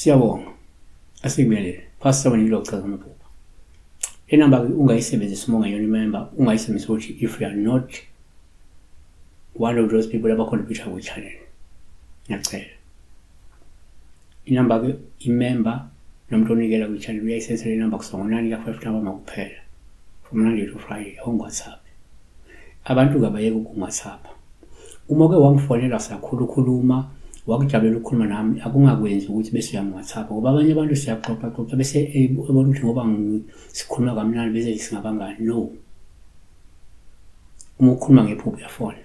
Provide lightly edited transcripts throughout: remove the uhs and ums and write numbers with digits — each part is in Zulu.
Siyabonga. Asikubingelele. Pastor wena ilochaza amaphupho. Le number ungayisebenzisi uma ungayona imember, ungayisebenzisi ukuthi if you are not one of those people abacontributa kwi-channel. Ngiyacela. Inamba ke imember nomuntu onikela kwi-channel uyayisebenzisa le number kusuka ngo-9 ka-5 ntambama kuphela. From Monday to Friday on WhatsApp. Abantu-ke abayeke ukungi-WhatsApp. Uma uke wangifonela sakhulukhuluma wakujabulela ukukhuluma nami akungakwenzi ukuthi bese uyangi-WhatsApp ngoba abanye abantu siyaxoxa xoxa bese ebona ukuthi ngoba sikhuluma kamnandi bese singabangani. No. Uma ukhuluma ngephupho uyafona.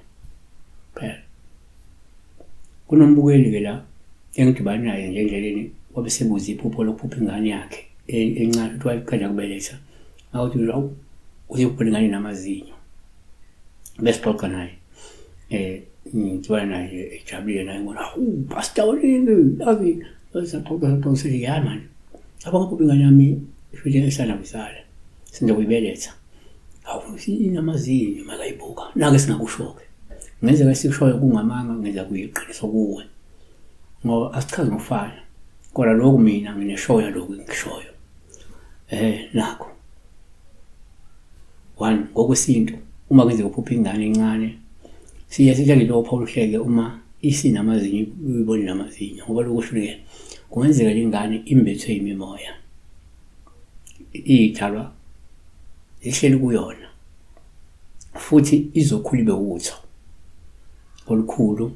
Phela. Kunombukeli-ke la engidibane naye nje endleleni wabe sebuza iphupho lokuphupha ingane yakhe encane ukuthi wayiqeda kubeletha. Ngawuthi awu uyephupha ingane namazinyo. Besixoxa naye ngidibana naye ejabulile naye ngibona hawu pastor Olimi yazi saxoxa saxoxa sithi ya mani yabo ngaphupha ingane yami futhi esanda kuzala sinda kuyibeletha. Hawu inamazinyo makayibuka nake singakusho-ke ngenzeka esikushoyo kungamanga kungenzeka kuyiqiniso kuwe ngoba asichazi ngokufana kodwa lokhu mina ngineshow yalokhu engikushoyo nakho one ngokwesintu uma kwenzeka uphupha ingane encane siye sithande lopha oluhleke uma isinamazinyo uyibone namazinyo ngoba lokhu kusho-ke kungenzeka le ngane imbethwe yimimoya iyidalwa zihleli kuyona futhi izokhula ibe wutho olukhulu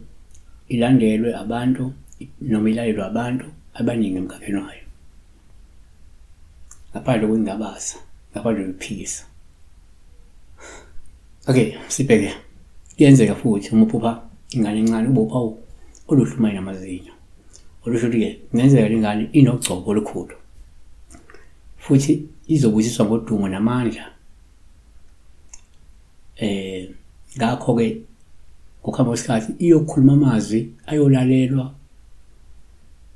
ilandelwe abantu noma ilalelwe abantu abaningi emkhakheni wayo ngaphandle kokungabaza ngaphandle kokuphikisa. Okay, sibheke kuyenzeka futhi uma uphupha ingane encane ube uphawu oluhlumayo namazinyo olusho ukuthi-ke kungenzeka le ngane inogcobo olukhulu futhi izobusiswa ngodumo namandla ngakho-ke ngokuhamba kwesikhathi iyokhuluma amazwi ayolalelwa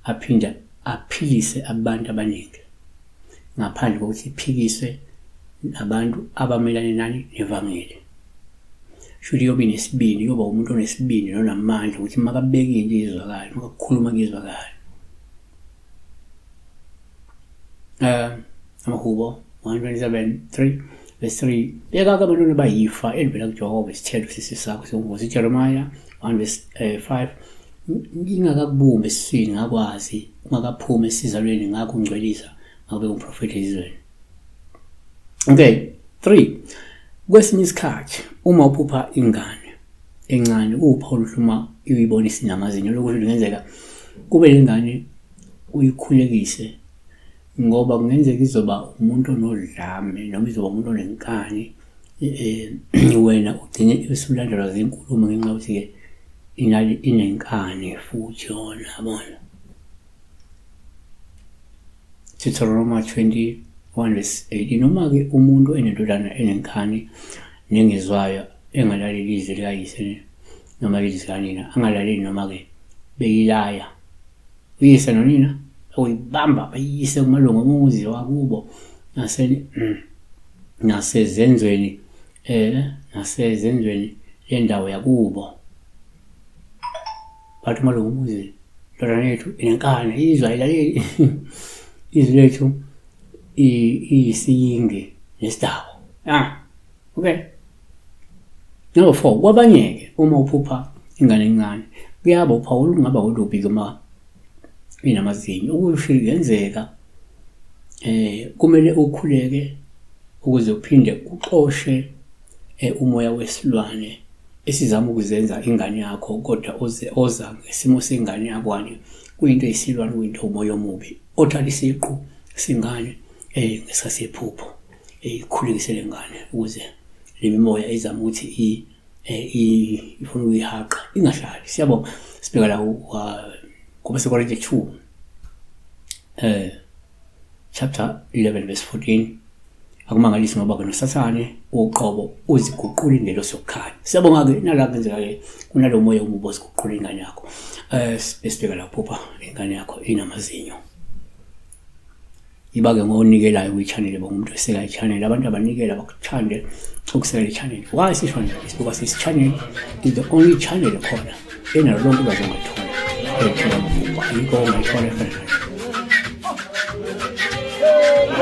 aphinde aphilise abantu abaningi ngaphandle kokuthi iphikiswe nabantu abamelane nani nevangeli. Shuthi iyobe inesibindi, iyoba umuntu onesibindi nonamandla ukuthi makabeka into izwakale, makakhuluma kuyezwakale. Amahubo 127 3 verse 3 beka-ke abantwana bayifa elivela kuJehova isithelo sisi sakho siwumvuzo. IJeremiah 1 verse 5 ngingakakubumbi esiswini ngakwazi ungakaphumi esizalweni ngakungcwelisa ngakubeka umprofethi ezizweni. Okay, 3 kwesinye isikhathi uma uphupha ingane encane kuwuphawu oluhluma uyibona isinamazinyo lokhu kungenzeka kube lengane uyikhulekise ngoba kungenzeka izoba umuntu onodlame noma izoba umuntu onenkani wena ugcine usulandelwa zinkulumo ngenxa yokuthi-ke inenkani futhi yona yabona. Deuteronomy 21 verse 18 noma-ke umuntu enendodana enenkani nengezwayo engalaleli izwi likayise noma ilizwi likanina angalaleli noma-ke beyilaya uyise nonina uyibamba bayise kumalungu omuzi wakubo nase nasezenzweni nasezenzweni lendawo yakubo bathi umalungu omuzi ndodana yethu inenkani izwa ayilaleli izwi lethu iyisiyingi nesidakwa ah okay. Number 4 kwabanye-ke uma uphupha ingane encane kuyaba uphawu olungaba olubi-ke uma inamazinyo okusho kungenzeka kumele ukhuleke ukuze uphinde uxoshe umoya wesilwane esizama ukuzenza ingane yakho kodwa oze oza ngesimo sengane yakwani kuyinto eyisilwane kuyinto umoya omubi othatha isiqu sengane ngesikhathi sephupho ikhulekise le ngane ukuze le mimoya izama ukuthi ifuna ukuyihaqa ingahlali. Siyabonga. Sibheka la kwabaseKorinte 2 chapter 11 verse 14 akumangalisi ngoba ke noSathane uqobo uziguqula ingelosi yokukhanya. Siyabonga ke nala kwenzeka ke kunalo moya omubi oziguqula ingane yakho. Sibheka la phupha ingane yakho inamazinyo. Iba-ke ngonikelayo kwi-channel bonga umuntu oseka i-channel abantu abanikela bakuthande ukuseka i-channel why sisho nje because this channel is the only channel khona enalo lonke ulwazi ongathola ethola amaphupho ayikho ongayithola efana nayo.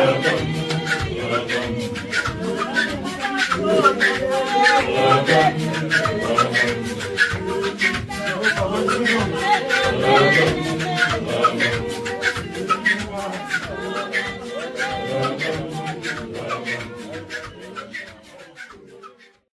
Welcome.